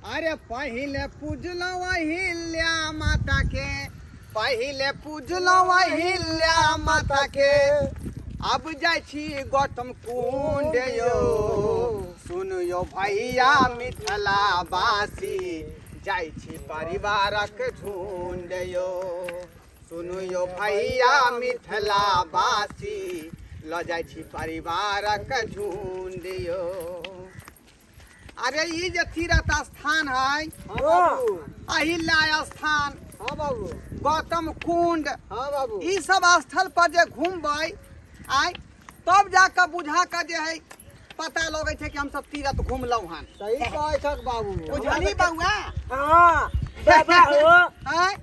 अरे पहिले पूजलहुँ अहिल्या माता के, पहिले पूजलहुँ अहिल्या माता के, अब जाइ छी गौतम कुंड यो। सुनु यो भैया मिथिला वासी, जाइ छी परिवारक झुंड यो। सुनु यो भैया मिथिला वासी, लऽ जाइ छी परिवारक झुंड यो। अरे ई जे तीर्थ स्थान है, अहिल्या स्थान, हाँ बाबू, गौतम कुंड, हाँ बाबू, ई सब स्थल पर जे घूमबै आय तब जाके बुझा के जे है पता लगै छै कि हम सब तीर्थ घूमलहुँ हन। सही कहै छक बाबू। बुझली बउआ? हाँ बाबा हो। आय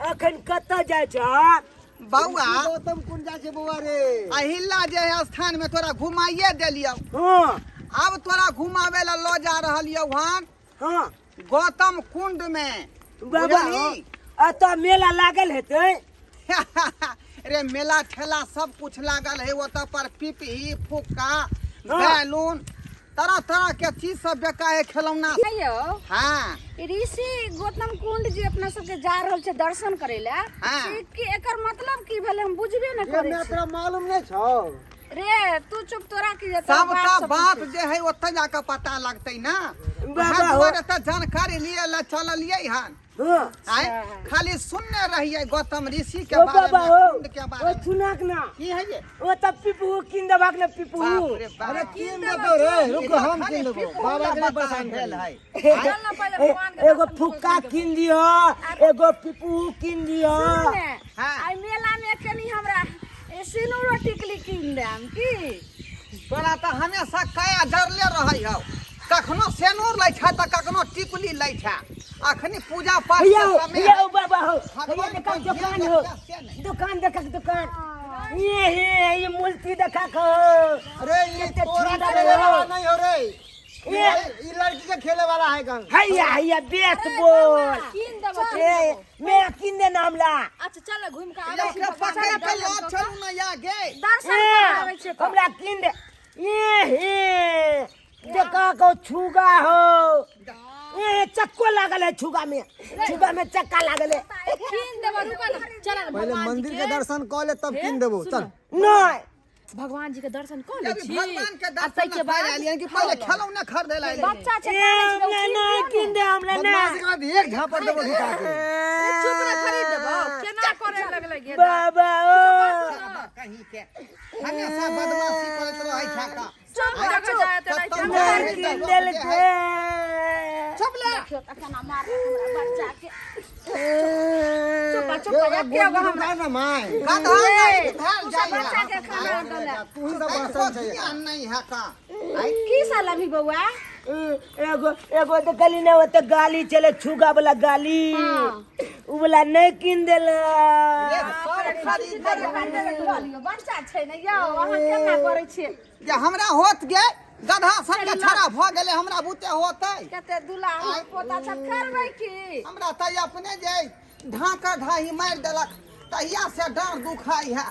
अखन कतऽ जाइ छह बउआ? गौतम कुंड जाइ छै बउआ रे। अहिल्या जे है स्थान में तोरा घुमाइए देलियौ। हाँ। अब तोरा घुमावे ला लऽ जा रहल यौ हन। हाँ। गौतम कुंड में। बाबा बुझलही? एतऽ मेला लागल हेतै? रे मेला ठेला सब कुछ लागल है ओतऽ पर, पिपही फुक्का हाँ। बैलून तरह तरह के चीज सब बेका है, खिलौना। यौ। हाँ। ऋषि गौतम कुंड जे अपना सबके जा रहल छै दर्शन करे ला, हाँ। कि एकर मतलब की भेलै हम बुझबे न ये करै मैं छी। तोरा मालूम नहीं छौ। रे तू चुप, तोरा की जे तोरा सबटा सब बात पूछै। जे है ओतऽ जाके पता लगतै ना। बाबा वएह हो। दुआरे तऽ जानकारी लिए ला चललियै हन। हाँ। आय खाली सुनने रहियै गौतम ऋषि के ओ बारे बाबा में, हो, कुंड के ओ बारे में। सुनाक ना। की है ये? ओ तब पिपहू किन देबाक ने पिपहू। बाप रे बाप। अरे किन देबो रे, रुको हम खाली किन देबो, पिपहू बाबा के ला नहीं परेशान भेल करी। है। चल ना पहिले भगवान के एगो दर्शन फुक्का कर। किन दियो, एगो पिपहू किन दियो। सुन ने, हाँ। आइ मेला में कनी हमरा सिनूरो टिकली किन देम की? तोरा तऽ हमेशा काया जरले रहै हौ, कखनो सेनूर लै छै तऽ कखनो टिकुली लै छै। अखनी पूजा पाठ के यौ समय यौ बाबा हो, भगवान भैया देखा के दुकान ध्यान हो, रखिया से नहीं। दुकान देखा दुकान, ये हे ये मूर्ति देखा को। अरे ये कते तोरा सुंदर खेले हो। वाला नहीं हो रे, ये ये लड़की के खेले वाला है गन। हैया हैया बेस बोल। किन देबो? ए मेरा किन दे नाम ला। अच्छा चल घूम के आबै छी। एकरा पकड़ के लऽ चलू ना आगे। दर्शन ए, कर आबै छियै तऽ। हमरा किन दे। ये हे देखा को छुगा हो, ये चक्को लागल है छुगा में, छुगा में चक्का लागल है। किन देबो रुक ना, चल ना पहले भगवान जी मंदिर के दर्शन कऽ ले तब किन देबो, चल। नहीं भगवान जी के दर्शन कऽ लै अभी छी। भगवान के आ दर्शन ताहिके न बाद करे एलियन कि पहिले खेलौना खरीदे ला एलियन। बच्चा छै, ए कानै छै, हमरा ओ नहीं किन किन दे, हमरा बदमाशी नहीं। के बाद एक झापड़ देबो ढुका के। चुप रे, खरीद देबो। केना करे लगलै गे? बाबा ओ कहीं के हमेशा बदमाशी करैत रहै छै का। सब जगह जायत रहै छै। नहीं किन देलकै। चुप ले। देखियौ तऽ केना मारलक हमरा बच्चा के। चुप चुप, ये ओकरा एके गो गोदी हमरा उठा ना माय। गधा नहीं भेल तू जाइ सब बच्चा के खाना देले। तू ही सब बसल छै। ध्यान नहीं है का। की साल अभी बौआ? एगो एगो तऽ गली ने ओते गाली चले छुगा वाला गाली, उ वाला नहीं किन देलक। ये सब खरीद लियौ, बच्चा छै ने यौ, अहाँ केना करै छियै? जे हमरा होत गे गधा संग छड़ा भऽ गेलै, हमरा बुते होतै? कते दुला पोता सब करबै की? हमरा तऽ अपने जे ढाका ढाही मारि देलक तहिया से डाँड़ दुखाइ है।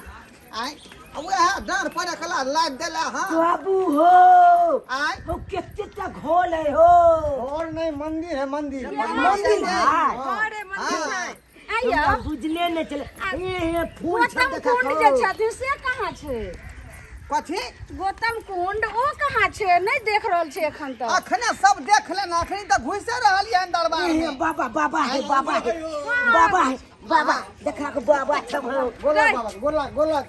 आँय वएह डाँड़ पर एकला लादि देला। हाँ बाबू हो, आँय हो कते तक होल है हो। और नहीं, मंदिर है मंदिर। मंदिर है। अरे मंदिर हाँ। है। आइयो। हमरा बुझले नहीं चले। ये ये फूल सब गौतम देखा कुंड जे छथिन से कहाँ छै? कथी? गौतम कुंड ओ कहाँ छै? नहीं देख रहल छै एखन तक। अखने सब देख लेना, अखनी तऽ घुसे रहलियै हन दरबार ये में। बाबा बाबा है, बाबा है, बाबा है, बाबा देखा के बाबा सब हो। गोला बाबा गोला गोला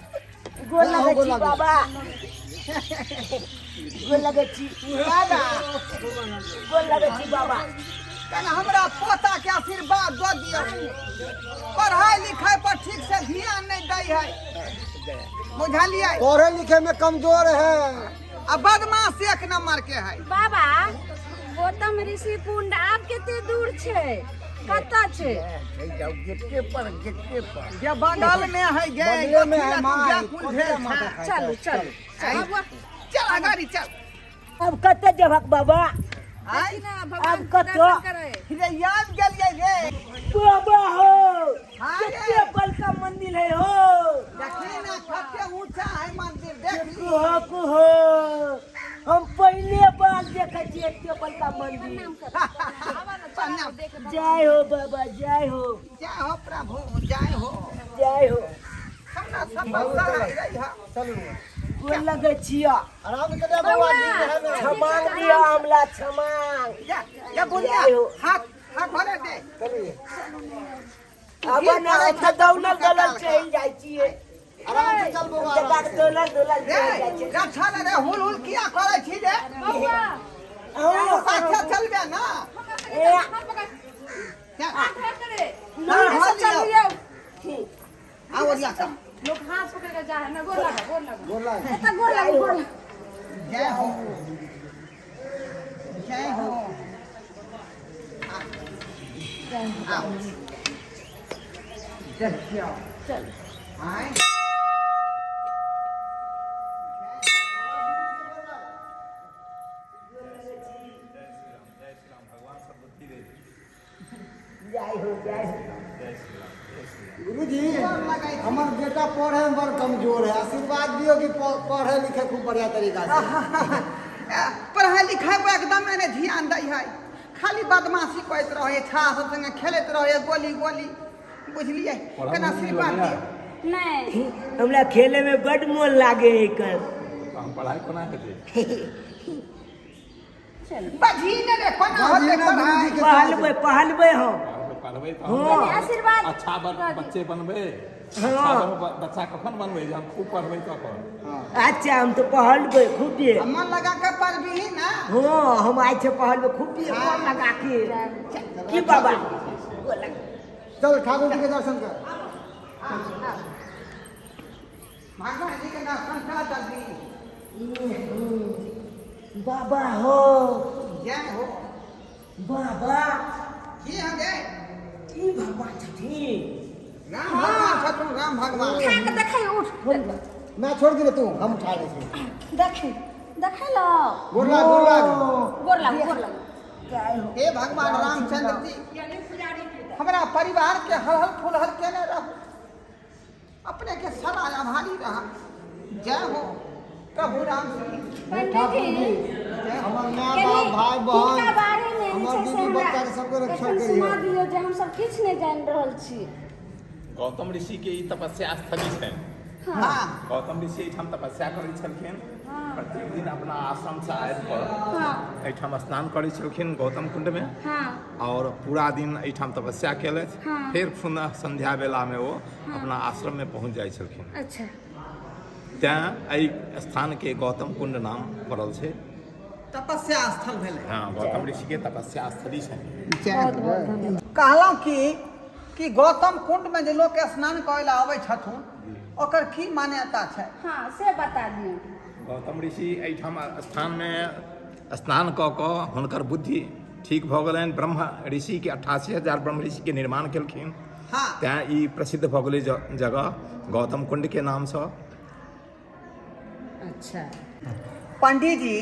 गोल लगै गोल छी लागै। बाबा गोल लगै छी, बाबा गोल लगै छी बाबा। कने हमरा पोता के आशीर्वाद दऽ दियौ, पढ़ाई लिखाई पर ठीक से ध्यान नहीं दै है, बुझलियै? पढ़े लिखे में कमजोर है आ बदमाश एक नंबर के है। बाबा गौतम ऋषि कुंड आब कते दूर छै, कतऽ छै? जे बगल में है गे। बगले में है कथी लए तू माय, व्याकुल कथी भेल लए माथा छें? खाइ चलू छौ? चलू। आँय, चल अगाड़ी चल। अब कतऽ जेबहक बाबा? आँय भगवान अब के कतऽ? दर्शन करे। रे याद गेलियै रे। बाबा हो, हाँ रे। कते बड़का मंदिर है हो। देखी ना कते ऊंचा है मंदिर, देख ली। कुहो कुहो, हम पहले बार देखे छियै एते बड़का मंदिर। प्रणाम। जय हो बाबा, जय हो। जय हो प्रभु, जय हो। जय हो। हमरा सब सहाय रही है। चलू। गोर लगै छियै। आराम से चलिए बउआ, नींद है ना। छमांग दिअ हमला, छमांग। जा जा बुढ़िया, जय हो। हाथ हाथ भरे दे। चलिए। अब ना हम तऽ दौलल दौलल चलि जाइ छियै। आराम से चल बउआ, जका आराम से। दौलल दौलल रे चलि जाइ छियै। रक्षा रे, हुल हुल किया करै छी रे? बौआ। हँ। साथे चलबे ना। ए, जा, हाथ पकड़े। हाथ धऽ लियौ। ठीक। आ ओरिया कर। लोग हाथ पकड़ के जा है ना, गोर लगा, गोर लगा। गोर लाग। एतऽ गोर लागू, गोर लागू। जय हो, जय हो। आओ। देखियौ। आँय। जय हो, जय हो। गुरुजी, हमर बेटा पढ़े में बड़ कमजोर है, आशीर्वाद दियो कि पढ़े लिखे खूब बढ़िया तरीका से। पढ़ाई लिखाई पर एकदम नहि ध्यान दै है, खाली बदमाशी करैत रहै, छा सब संगे खेलैत रहै, गोली गोली, बुझलियै? केना आशीर्वाद दियौ। नहि। हमरा खेले में बड मोन लागे है एकर। तऽ हम पढ़ाइ कोना हेतै? बजही ने रे, कोना बाजही होतै ने पढ़ाई? गुरुजी के। पहलबै, पहलबै हम। पढ़बै तऽ हँ। हम आशीर्वाद अच्छा बच्चे बनबै। हँ। अच्छा बच्चा कखन बनबै? जहन खूब पढ़बै तखन। अच्छा, हम तऽ पहलबै खूबे। आ मन लगा के पढ़बिही ना? हँ, हम आइ छै पहलबै खूबे मन लगा के। की बाबा? चल ठाकुर जी के दर्शन कर। भगवान जी के दर्शन कर जल्दी। बाबा हो। जय हो। बाबा। की हो गे? की भगवान छथिन? राम भगवान छथुन, राम भगवान। उठा के देखै, उठ। मैं छोड़ दिले तू, हम उठा ले छी। देखी, देखै लो। गोर लाग, गोर लाग। गोर लागू, गोर लागू। जय हो। हे भगवान रामचंद्र जी, हमरा परिवार के हल हल फूल हल केने रहू, अपने के सदा आभारी रह। जय हो प्रभु राम जी। पंडित जी, हमर माँ कनि बाप, भाई बहन, हिनका बारेमे जे हमर छै से दीदी हमरा बच्चा के सबके रक्षा एखन करियौ। सुना दियौ जे हमसब किछु नहि जानि रहल छी। गौतम ऋषि के ई तपस्या स्थली छनि। हाँ। गौतम ऋषि एहिठाम तपस्या करै छलखिन। प्रत्येक दिन अपना आश्रम से आबि कऽ एहिठाम स्नान करै छलखिन गौतम कुंड में। हाँ। और पूरा दिन एहिठाम तपस्या केलथि। हाँ। फेर पुनः संध्या बेला में ओ अपना आश्रम में पहुँच जाइ छलखिन। अच्छा। तें एहि स्थान के गौतम कुंड नाम पड़ल छै। तपस्या स्थल भेलै। हाँ, गौतम ऋषि के तपस्या स्थली छनि। कहलहुँ कि कि गौतम कुंड में जे लोक स्नान करै लए आबै छथुन, ओकर की मान्यता छै? हाँ, से बता दियौ। गौतम ऋषि एहिठाम स्थान में स्नान कऽ कऽ हुनकर बुद्धि ठीक भऽ गेलनि। ब्रह्म ऋषि के 88,000 ब्रह्म ऋषि के निर्माण केलखिन। हाँ। तें ई प्रसिद्ध भऽ गेलै जगह गौतम कुंड के नामसँ। अच्छा। पंडित जी,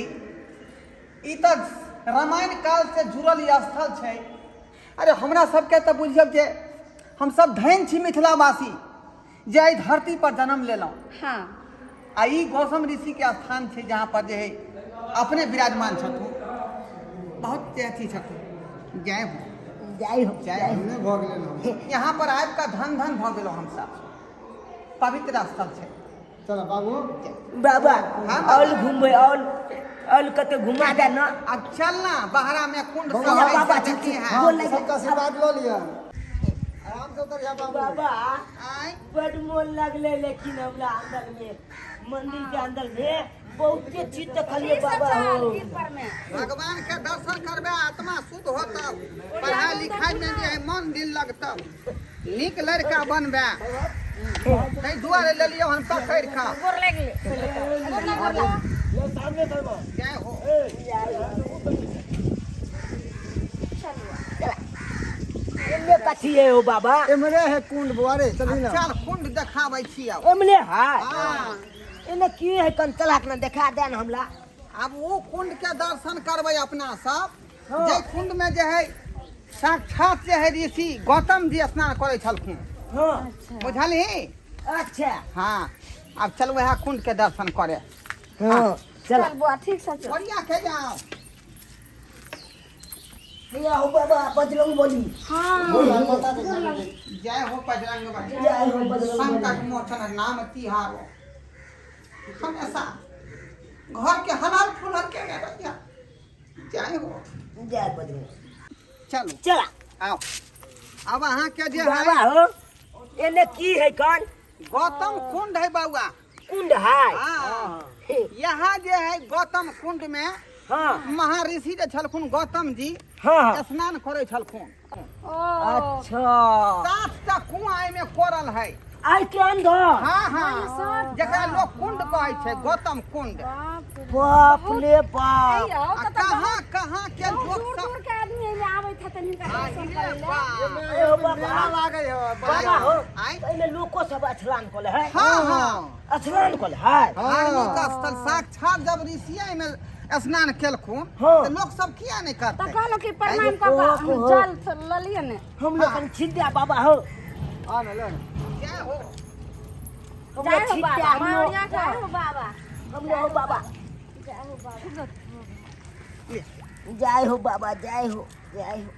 ई तऽ रामायण काल से जुड़ल ई स्थल छै। अरे हमरा सबके तऽ बुझियौ जे हमसब धन्य छी मिथिलावासी जे एहि धरती पर जन्म लेलहुँ। हाँ। आ ई गौतम ऋषि के स्थान छै जहाँ पर जे है अपने विराजमान छथुन, बहुत अथी छथुन। जय हो। जय हो। जय हो। नहि भऽ गेलै हम। यहाँ पर आबि कऽ धन धन भऽ गेलहुँ हमसब। पवित्र स्थल छै। चल बाबू। बाबा। हाँ। और घूमबै, और और कतौ घुमा दे ना। अब चल ना, बहरा में कुंड सब बाबा, है, बाबा, सब देखी है। बोल लगे। सबका आशीर्वाद लऽ लिअ। आराम से उतरिया बाबू। बाबा। आँय। बड मोन लगलै, लेकिन हमरा अंदर में, मंदिर के अंदर में बहुते चीज देखलियै बाबा हो। भगवान के दर्शन करबे आत्मा शुद्ध होतौ, पढ़ाई लिखाई में जे है मन दिल लगतौ, नीक लड़का बनबे, ताहि दुआरे लेलियौ हन पकड़ि कऽ। गोर लागि गेलै। गोर लाग। जय हो। एने कथी है हो बाबा? एमरे है कुंड बुआ रे, चलही ना। चल कुंड देखाबै छियौ। एमने है? हाँ। एने की है? कन चलाक ना देखा दे ना हमला। आब ओ कुंड के दर्शन करबै अपना सब। हाँ। जे कुंड में जे है साक्षात जे है ऋषि गौतम जी स्नान करै छलखिन। हाँ। बुझलही? अच्छा। हाँ, आब चल वएह कुंड के दर्शन करे। हाँ, चल। चल बुआ, ठीक से चल। बढ़िया के जाओ। हे हो बाबा बजरंग बली। हाँ। जय हो बजरंग बली। जय हो बजरंग बली। संकट मोचन नाम तिहारो, हमेशा घर के हलाल फुलर के ने रहिया। जय हो। जय बजरंग। चलू। चला। आओ, अब अहाँ के जे बाबा है हो, एने की है कौन? गौतम कुंड है बउआ। कुंड है। हाँ, यहाँ जे है गौतम कुंड में हाँ महर्षि जे छलखुन गौतम जी हाँ स्नान करे छलखुन। ओ। अच्छा। 7टा कुआं एहिमे कोरल है। आई के अंदर? हाँ हाँ, जकरा लोग कुंड कहै छै, गौतम कुंड। बाप रे बाप। आ कहाँ कहाँ के लोग दूर सब दूर के आदमी एहिमे आबैत हेतनि हिनका दर्शन करै लए। ए हो बाबा। मेला लागै है। बाबा हो, आय। एहिमे लोको सब स्नान कऽ ले है। हाँ हाँ, स्नान कऽ ले है। धार्मिक स्थल साक्षात जब ऋषि एहिमे स्नान केलखुन हाँ। तऽ लोक सब किया नहि तऽ करतै? कहलहुँ कि प्रणाम कऽ कऽ जल लऽ लिअ ने। हम लोग छिद्या बाबा हो। आ ने ले। जय हो। हम जय लोग हो छिद्या, बाबा। हम लोग जय हो बाबा। हम लोग हो बाबा। जय हो बाबा। जय हो बाबा, जय हो, जय हो,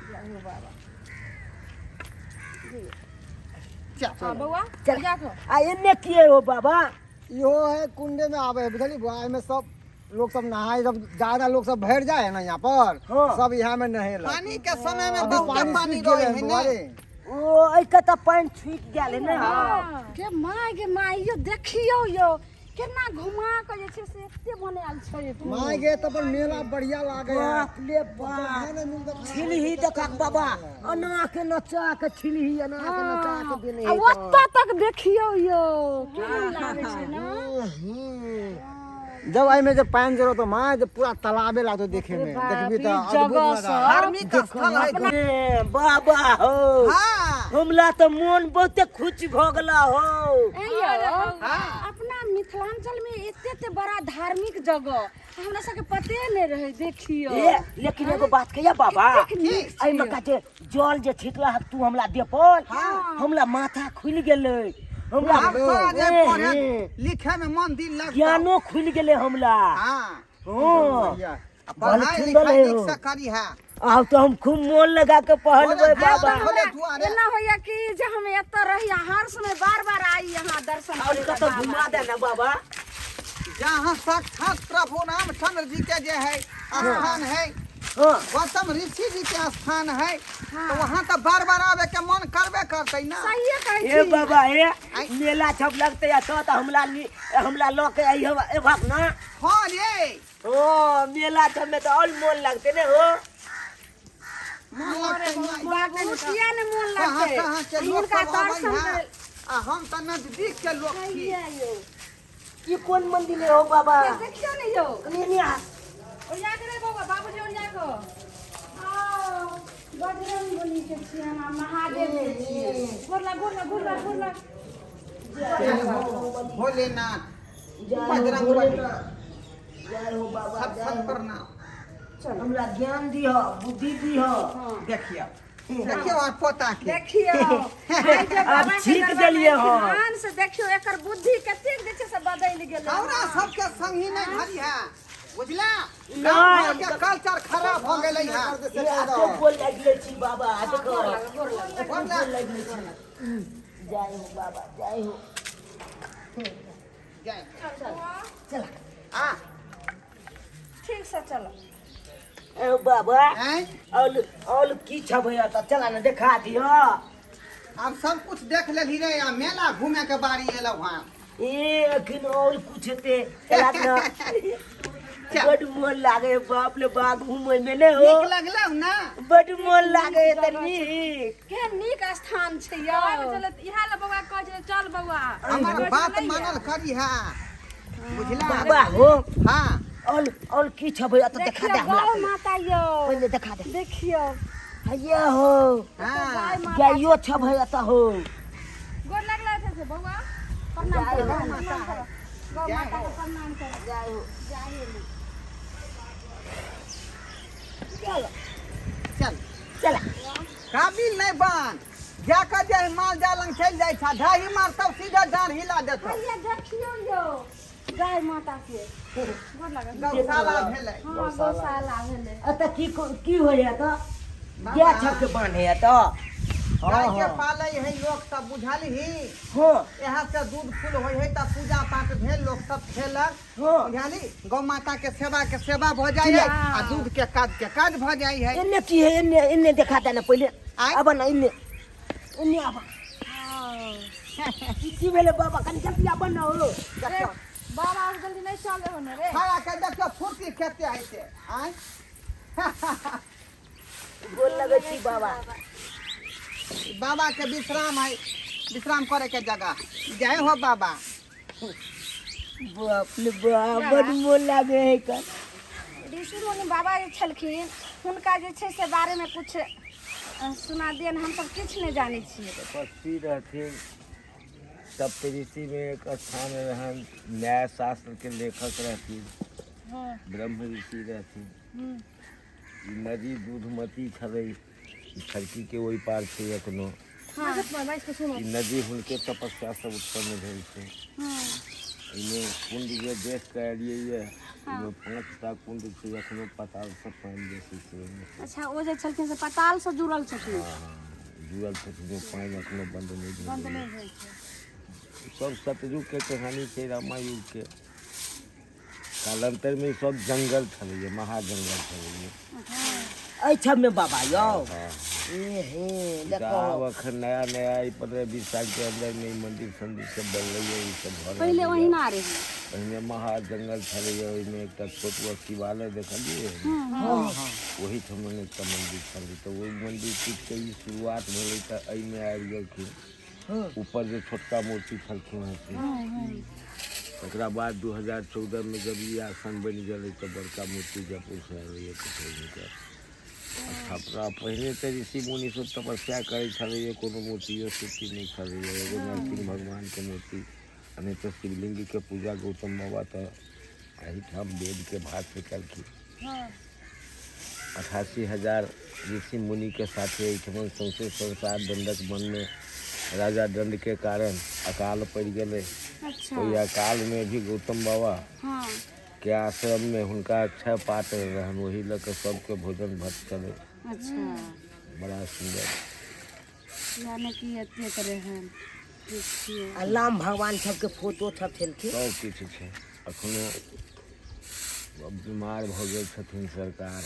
जय हो बाबा। चल बौआ चल। जा कऽ। आ एने किए हो बाबा? इहो है कुंडे में आवे है, बुझली बुआ, एहिमे सब लोग सब नहाए, जब ज्यादा लोग सब भरि जाए है ना यहाँ पर, हाँ। सब यहाँ में नहेलक। पानी के समय में अभी बहुत पानी पानी सूखि गेलै रहे हन है बौआ ने। रे। ओ एहि तऽ पानि छुटि गेल है ने। गे माय गे my, यो देखियौ यो केना घुमा कऽ जे छै से एते बनायल छै। माय गे, तब पर मेला बढ़िया लागे है। बाप रे बाप, छिलही देखक बाबा, अना के नचा के छिलही, अना के नचा के देने आ ओतऽ तक देखियौ यो केहन लागै छै ने। जब एहिमे जब पानि जरो तो माय जब पूरा तालाबे लागतो देखे में, बाप देखबी रे, तऽ अद्भुत जगह नजारा। सब। धार्मिक स्थल है। ए, बाबा हो। हाँ। हमला तऽ मोन बहुते खुश भऽ गेला हो। ए यौ, हाँ। अपना मिथिलांचल में एते एते बड़ा धार्मिक जगह हमरा सबके पते नहि रहे। देखियौ। ए, लेकिन एगो बात कहिया बाबा, कतेक नीक छै। एहिमे कते जल जे छिटला हक तू हमरा देपल, हमरा माथा खुलि गेलै। हमरा आब तोरा जे ए, पढ़े ए, लिखे में मन दिन लगतौ। ज्ञानो खुलि गेलै हमरा। हाँ। हाँ। आ पढ़ाई सुंदर लिखाई है नीक हो। से करी है। आब तऽ हम खूब मोन लगा के पढ़बै बोले, बाबा। खोले दुआरे। एना होइया कि जे हम एतऽ रही आ हर समय बार बार आई यहाँ दर्शन और करे कतऽ बाबा। घुमा दे ना बाबा। जहाँ साक्षात प्रभु रामचंद्र जी के जे है स्थान है, हाँ। गौतम ऋषि जी के स्थान है, तो वहाँ तो बार बार आवे के मन करबे करते ना। सहिए कहै ए छी। बाबा, ए मेला छप लगते या तो हमला हमला ल के आई हम एभक ना। हाँ रे। ओ मेला छप में तो और मोन लगते ने हो। मन लगतै नहि। बाबू किया ने मोन कहाँ लगतै? कहाँ के लोक हिनका सब आबै दर्शन है करे आ हम तऽ नजदीक के लोक छी। सहिए यौ। ई कोन मंदिर है हो बाबा? देखियौ ने यौ। कनी ने आ। ओरिया के रे बौआ, बाबूजी ओरिया के। आओ, बजरंग बली के छियनि आ महादेव के छियनि। गोर लाग, गोर लाग, गोर लाग, गोर लाग। भोलेनाथ जय हो बजरंग भोले। बली। जय हो बाबा, सब जय सब हो। प्रणाम। हमरा ज्ञान दिह, बुद्धि दिह। देखियौ देखियौ और पोता के देखियौ आइ जे आब बाबा के छीक दरबार देलियै में हन। ध्यान से देखियौ एकर बुद्धि कतेक जे छै से बदलि गेलै। हमरा सबके संगी नहि धरी है, बुझला? नहि। गाँव घर के कल्चर खराब हो गेलै है। ए आतो गोल लागि गेल छी बाबा, आ देखो गोर लाग। गोल लागि गेल छी। जय हो बाबा, जय हो। जय। चल। आ ठीक से चलो। ए बाबा, आँय? और और की छब है त चला ने देखा दियो। आब सब कुछ देख लेलही रे, आ मेला घूमे के बारी एलौ हँ। ए अखन और कुछ हेते, चला ना। चल। बड मोन लागे बाप रे बाप घूमे में ने हो। नीक लगलौ ना? बड मोन लागे त नीक। केहन नीक स्थान छै यौ। चल, इएह लए बौआ कहै छै चल बौआ। हमर बात मानल करी है, बुझला? बाबा हो। हाँ। और और की छब है त देखा दे देखियौ हमरा। गौ माता यौ। पहिले देखा दे। देखियौ। हैया हो। हाँ। गाय माता। गाइयो छब है त हो। गोर लगला छै से बौआ। प्रणाम जय करू, हो। प्रणाम करू। गौ जय माता हो। के प्रणाम करू। जय हो। जय हो। चल। चल। चला। काबिल नहि बन, जाके जे माल जाल लग चलि जाइ छा, ढाही मारतौ सीधा डाँड़ हिला देतौ। हैया देखियौ यौ। गाय माता के गोर लागल। गौशाला भेलै। हँ, गौशाला भेलै। एतऽ की की होइए तऽ गाय छके बान्हैए तऽ? गाय के पालै है लोक सब, बुझलही? हँ। यहाँ से दूध फूल होइ है तऽ पूजा पाठ भेल, लोक सब खेलक। हँ। बुझलही, गौ माता के सेवा के सेवा भऽ जाइ है आ दूध के काज के काज भऽ जाइ है। एन्ने की है? एन्ने एन्ने देखा दे ने पहिले। आँय? आब ने एन्ने एन्ने आब। ई की भेलै बाबा? कनि जल्दी आब ने हो। देखियौ। बाबा, आब जल्दी नहि चले हो ने रे। खड़ा के देखियौ फुर्ती कते है से। आँय, गोल लगै छी बाबा। बाबा के विश्राम है, विश्राम करे के जगह। जय हो बाबा। बाप रे बाप, बड मोन लागे है कर। ऋषि मुनि बाबा जे छलखिन, हुनका जे छै से बारेमे किछु सुना दिअ ने, हमसब किछु नहि जानै छियै। तपस्वी रहथिन। सप्तऋषि में एक स्थान रहन, न्याय शास्त्र के लेखक रहथिन, ब्रह्म ऋषि रहथिन। ई नदी दूधमती छलै, ई खड़की के ओहि पार छै एखनो। ई नदी हुनके तपस्या से उत्पन्न भेल छै। एहिमे कुंड जे देख के एलियै ये, एहिमे 5टा कुंड छै, एखनो पताल से पानि जे छै से ओहिमे छै। अच्छा, ओ जे छलखिन से पतालसँ जुड़ल छथिन? हँ, जुड़ल छथिन। ओ पानि एखनो बंद नहि बन्द भेलैए। नहि भेल छै। सब सतयुग के कहानी छै, रामा युग के। कालांतर में सब जंगल छलैए, महाजंगल छलैए। एहि छमे बाबा यौ? हँ। ए हे। तऽ देखो। आब अखन नया नया ई 15-20 साल के अंदर में ई मंदिर संदिर सब बनलैए, ई सब भऽ पहिले रहलैए। ओहिना रहै? पहिने महाजंगल छलैए। ओहिमे एकटा छोट गो शिवालय देखलियै, ओहिठाम एकटा मंदिर छलै। तऽ ओहि मंदिर टूटि कऽ ई शुरुआत भेलै, तऽ एहिमे आबि गेलखिन। ऊपर जे छोटका मूर्ति छलखिन हेँ से। तकरा बाद 2014 में जब ई आसन बनि गेलै तऽ बड़का मूर्ति जयपुरसँ एलैए। तऽ फेर हुनकर स्थापना। पहिने तऽ ऋषि मुनि सब तपस्या करै छलैए, कोनो मूर्तियो सूर्ति नहि छलैए, एगो नरसिंह भगवानके मूर्ति आ नहि तऽ शिवलिंगके पूजा। गौतम बाबा तऽ एहिठाम वेदके भाष्य केलखिन। 88,000 ऋषि मुनिके साथे एहिठाम सौंसे संसार दण्डक वनमे राजा दण्ड के कारण अकाल पड़ि गेलै। ओहि अकालमे भी गौतम बाबा के आश्रम में हुनका अक्षय पात्र रहन, ओही लऽ कऽ सबके भोजन भात चलै। बड़ा सुन्दर। यानी कि एतेक रहन, देखियौ। आ राम भगवान सबके फोटो सब छलखिन? सब किछु छै। अखनो अब बीमार भऽ गेल छथिन सरकार,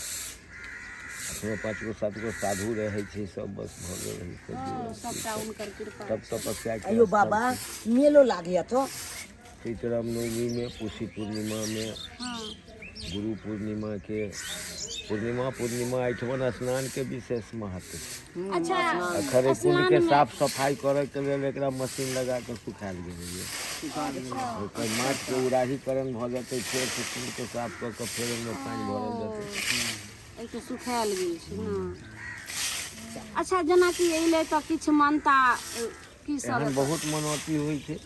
अखनो 5 गो 7 गो साधु रहै छै सब, बस भऽ गेल है सब। सबटा हुनकर कृपा। सब तपस्या के अयो स्थल बाबा छै। मेलो लागैया तो? चैत रामनवमी में, पूसी पूर्णिमा में, गुरु पूर्णिमा के पूर्णिमा पूर्णिमा एहिठमन स्नान के विशेष महत्व छै। अखन एहि कुंड के साफ सफाई करे के लेल एकरा मशीन लगा के सुखायल गेलैए। ओकर माटि के उड़ाहीकरण भऽ जेतै, फेर से कुंड के साफ कऽ के फेर ओहिमे पानि भरल जेतै। एहिके सुखायल गेल छै ने। अच्छा, जेनाकि एलै तऽ किछु मानता की सब? एहन बहुत मनौती होइ छै।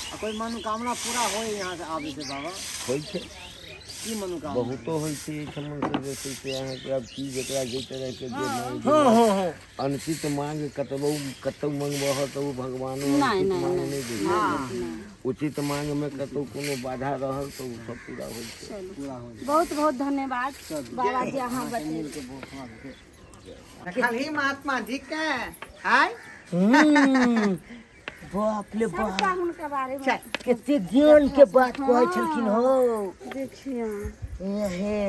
आ कोइ मनोकामना पूरा होय यहाँ से आबै छै बाबा? होइ छै। की मनोकामना? बहुतो होइ छै एहिठमन से जे छै से अहाँके आब की जकरा जाहि तरहके जे मांग, अनुचित मांग कतबो कतौ मंगबह तऽ ओ भगवानो नहि, अनुचित नहि, मांग नहि। नहि दै छै। उचित मांग मे कतौ कोनो बाधा रहल तऽ ओ सब पूरा होइ छै। चलू, पूरा हो जाइ। बहुत बहुत धन्यवाद बाबा जी, अहाँ बतेलहुँ। के बहुत हमरा सबके देखलही महात्मा जी के आय? बाप रे बाप। सबटा हुनका बारेमे कते ज्ञान के बात कहै छलखिन हो। देखियौ। ए हे।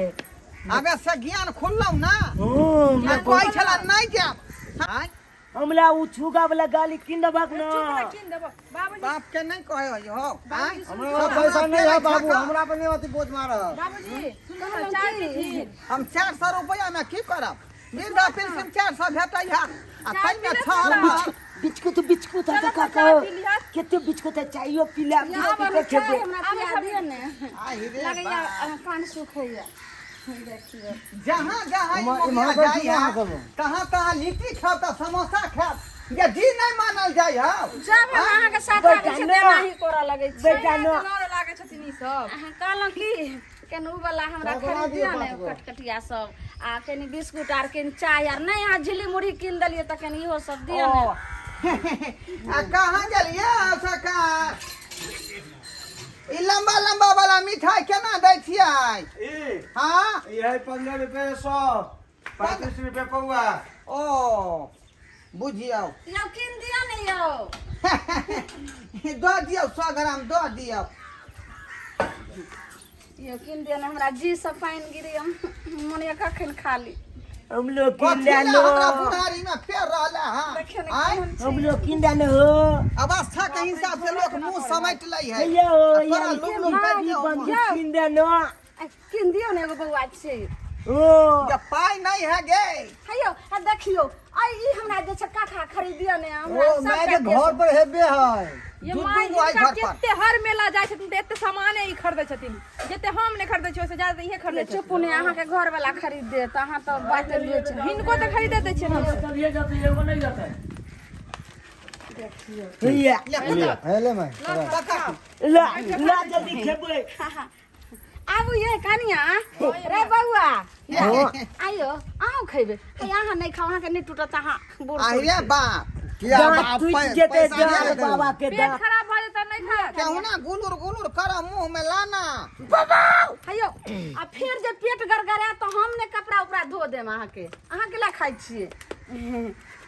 आबे से ज्ञान खुललौ ना? हूँ। आ कहै छला नहि जायब। आँय? हमरा उ छुगा वाला गाली कीन देबक ना? कीन देबो बाबूजी। बाप के नहीं कहे हो आँय? हमरा पैसा नहीं है बाबू, हमरा पर नहीं अथी बोझ मारह। बाबूजी, सुनू ने, चाय पीथिन? हम 400 रुपया में की करब? वृद्धा पेंशन 400 भेटै है आ ताहिमे छह बिस्कुट बिस्कुट है चलो, काका। चाय पी लिहऽ। कते बिस्कुट है? चाइयो पी ले, बिस्कुट खेबे। हमरा पिया दिअ ने। आहि रे। लगैया कान सुखैया, देखियौ। जहाँ जहाँ ई इम्हर- मोगिया इम्हर बैठू जाइ है अहाँ सब। तहाँ तहाँ लिट्टी खायब तऽ समोसा खायब, जे जी नहीं मानल जाइ है। जब हम अहाँके साथ बेटा आबै छी ना। तेनाही करऽ लगै छी। बेटा न। लड़ऽ लागै छथिन ई सब। अहाँ कहलहुँ कि कनि उ वाला हमरा चल, बना खरीद दियौ दिअ ने 5 गो। कटकटिया सब आ कनि बिस्कुट आर कनि चाय आर। नहि, अहाँ झिल्ली मुरही कीन देलियै तऽ कनि इहो सब दिअ ने। ओ, आ कहाँ गेलियै सरकार? ई लंबा लंबा वाला मिठाई केना दै छियै? ई हाँ। ई है 15 रुपए 100, 35 रुपए पौआ। ओ बुझियौ। यौ कीन दिअ ने यौ। दऽ दियौ, 100 ग्राम दऽ दियौ। यौ कीन दिअ ने, हमरा जी से पानि गिरी, हम मन यऽ कखन खा ली। हम लोग किन कथी लए डालो। हमरा बुढ़ारी में फेर रहले हँ? देखियौ ने आँय? केहन छै। हम लोग किन डालो हो। अवस्था के हिसाब से लोग मुंह समेट लै है। भैया हो। आ तोरा लुम लुम कर दियौ। बंदूक किन डालो। आ, कीन दियौ ने एगो बौआ छै। ओ जब पाइ नहीं है गे। हे यौ, आ देखियौ, आ ई हमरा जे छै काका खरीद दियौ ने हमरा। ओ माय के घर पर हेबे है। ये दू माय दू गो आइ हिनका घर पर। कते हर मेला जाइ छथिन तऽ एते सामाने ई खरीदै छथिन, जते हम नहि खरीदै छियै ओहिसँ ज्यादा इहे खरीदै छथिन। चुप ने, अहाँके घर वाला खरीद देत, अहाँ तऽ बात लिए छै। हिनको तऽ खरीदे दै छियनि हमसभ। भैया। हेले माय। ला ला, जल्दी खेबै। आबू ये कनिया रे बौआ, आइयो अहूँ खेबै। हे अहाँ नहि खाउ, अहाँके नहि टूटत, अहाँ बूढ़। अरे बाप। किया दाँत बाप टूटि जेतै। पैसा दाँत नहि देतै। बाबा के पेट दाँत खराब भऽ जेतै, नहि खायत। केहुना गुलुर गुलुर कर मुंह में लाना। हेयौ, आ फेर जे पेट गड़गड़ायत तऽ हम ने कपड़ा उपड़ा धो देब अहाँके। अहाँ केला खाइ छियै?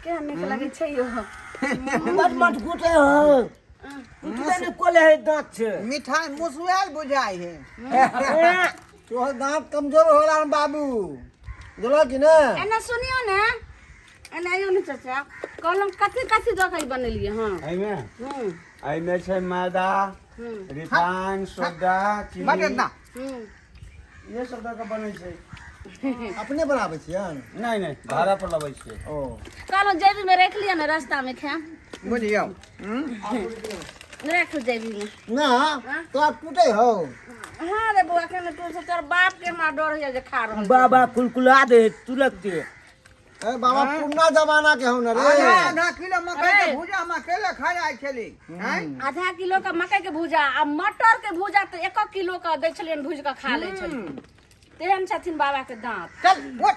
केहन नीक लगै छै यौ। बड मजबूत है हो, टूटबे नहि कोले है दाँत से। मिठाई मुसुआल बुझाइ है। तोहर दाँत कमजोर हो रहा बाबू, बुझल कि ने? एना सुनियौ ने, एना आइयौ ने चाचा। कहलहुँ कथी कथी दऽ कऽ ई बनेलियै? हँ। एहिमे एहिमे छै मैदा, रिफाइन, सोडा, चीनी। बड ना। इहे सब दऽ कऽ बनै छै। अपने बनाबै छियै? नहि नहि, भाड़ा पर लबै छियै। ओ कहलहुँ जेबीमे राखि लिअ ने, रास्तामे खायब। बुझियौ। राखू जेबीमे। ना तोरा टूटे हो। हाँ रे बौआ, केना टूट तोर बाप के हमरा डर होइया जे खा रहल छै। बाबा कुलकुला दे तुरंत। ए बाबा, पुरना जमाना के हो न रे। आधा आधा किलो मकई के भुजा हम अकेले खा जाइ छली। आँय? आधा किलो के मकई के भूजा आ मटर के भूजा तऽ एक एक किलो के दै छलियनि, भूजि कऽ खा लै छलियनि। तेहन छथिन बाबा के दाँत। चल उठ।